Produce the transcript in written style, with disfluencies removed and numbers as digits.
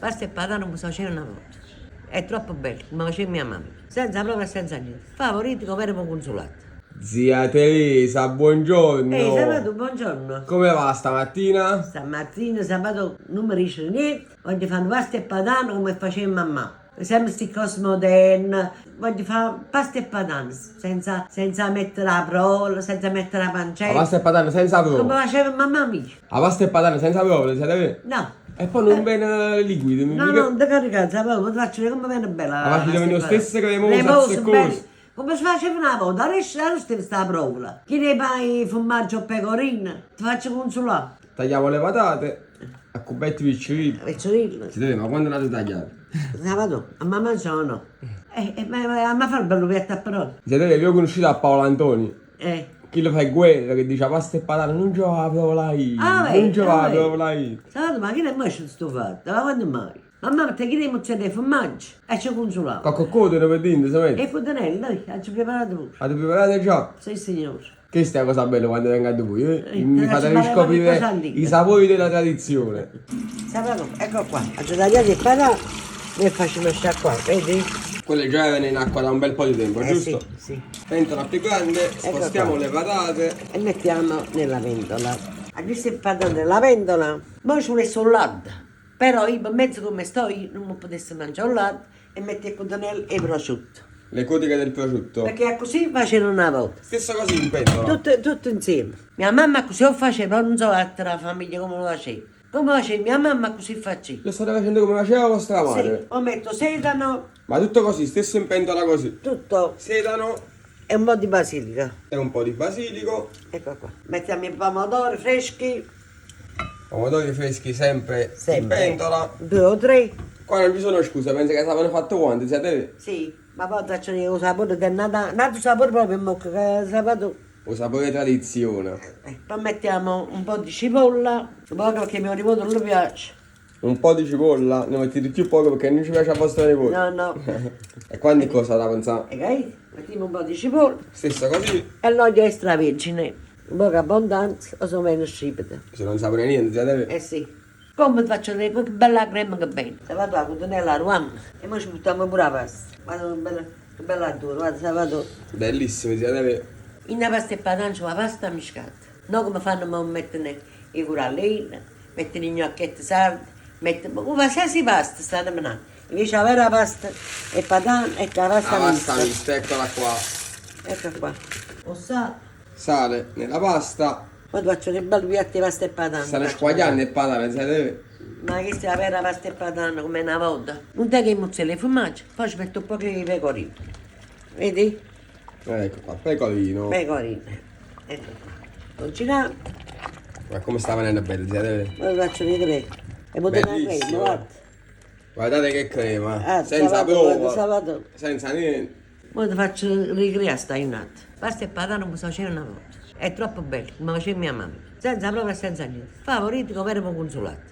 Pasta e patane come si faceva una volta. È troppo bello, come faceva mia mamma. Senza provola e senza niente. Favorito come eramo consolati. Zia Teresa, buongiorno. Ehi, Sabato, buongiorno. Come va stamattina? Stamattina Sabato non mi dice niente, voglio fare pasta e patane come faceva mammà. Sempre queste cose moderne, voglio fare pasta e patane, senza, senza mettere la provola, senza mettere la La pancetta. pasta e patane senza Come provola. faceva mamma mia. La pasta e patane senza provola, zia Teresa? No. E poi non viene liquido, No, mica- no, non ti caricare, sapevo, ti faccio vedere come viene bella. La faccio pasta venire e lo stesso patane. cremosa, Cremosa, azzeccosa. bella. Come si faceva una volta, adesso adesso sta provola. Chi ne fai formaggio o pecorino, ti faccio consolare. Tagliamo le patate a cubetti piccolini. Piccolino. Zia Teresa, ma quando l'avete tagliate? Sabato, a mamma sono. Ma, ma fa il bello piatto a parola. Zia Teresa, io ho conosciuto a Paolo Antoni. Eh. Chi lo fa guerra, che dice pasta e patane, non ce la provola io. Ah, non vedi, ce ah, la vedi. provola io. Sabato, ma chi ne mai c'è sto fatto? Ma quando mai? Mamma mette chi ne mozzarella e formaggio e ci consolava. Coccocote per dentro, sapete? E cotenella, noi, ci preparato pure. Avete preparato già? Sì, signore. Questa è la cosa bella quando vengo a voi, eh? Eh, Mi te fate la ci parla riscoprire cosa antica. i sapori della tradizione. Sabato, ecco qua, ho tagliato il patà e facciamo sciacquare, vedi? Quelle già erano in acqua da un bel po' di tempo, Eh sì, giusto? sì. Pentola più grande, spostiamo qua. le patate. E mettiamo nella pentola. A questo il patà nella pentola, poi ci vuole un latte. Però io per mezzo come sto io non mi potessi mangiare un latte e metto il cotonello e il prosciutto. Le codiche del prosciutto. Perché così facevano una volta. Stessa cosa in pentola. Tutto, tutto insieme. Mia mamma così lo faceva, però non so l'altra famiglia come lo faceva. Come faceva mia mamma così faccio io. Lo state facendo come faceva vostra madre. Sì, o metto sedano, Ma tutto così, stesso in pentola così. tutto Sedano e un po' di basilico. e un po' di basilico. Ecco qua. Mettiamo i pomodori freschi, Pomodori freschi sempre, sempre. in pentola. Due o tre. Qua non ci sono scuse, penso che avevano fatto quanti, siete? Sì, ma poi faccio il sapore del Natale. Un altro sapore proprio in bocca, che sabato. O sapore tradizione. Poi mettiamo un po' di cipolla, poco perché mio nipote non gli piace. Un po' di cipolla, ne mettete più poco perché non ci piace a vostra nipote. No, no. E quando cosa da pensare? E capito? Mettiamo un po' di cipolla Stessa così, e l'olio extravergine. Poca abbondanza o sono meno scipete. se non sapore niente, siete? Eh sì. Come ti faccio vedere che bella crema che bella. Sabato la cotonella ruam e poi ci buttiamo pure la pasta. Guarda che bella, che bella dura, guarda sabato. Bellissimo, siete? In una pasta e patane c'è la pasta mischiata. Non come fanno ma mettono i corallini, mettono i gnocchetti sardi, mettono qualsiasi pasta stanno menando. Invece la vera pasta è patane e la pasta La pasta mista. mista, eccola qua. Ecco qua. O sale. Sale nella pasta, Poi ti faccio un bel piatto di pasta e patane. stanno Faccio squagliando e patane, siete? Ma questa è la vera pasta e patane come una volta. Non te che mozzarella e formaggio, poi ci metto un po' di pecorino. Vedi? Ecco qua, pecorino. Pecorino. Ecco qua. Continuiamo, Ma come sta venendo bello, siete? poi faccio vedere. E potete la crema, Bellissimo. guarda. Guardate che crema, Ah, senza sabato, guarda, prova, sabato. senza niente. Ora ti faccio ricreare sta giornata. Pasta e patane come si faceva una volta. È troppo bello, come faceva mia mamma. Senza prova e senza niente. Favorito come eramo consolati.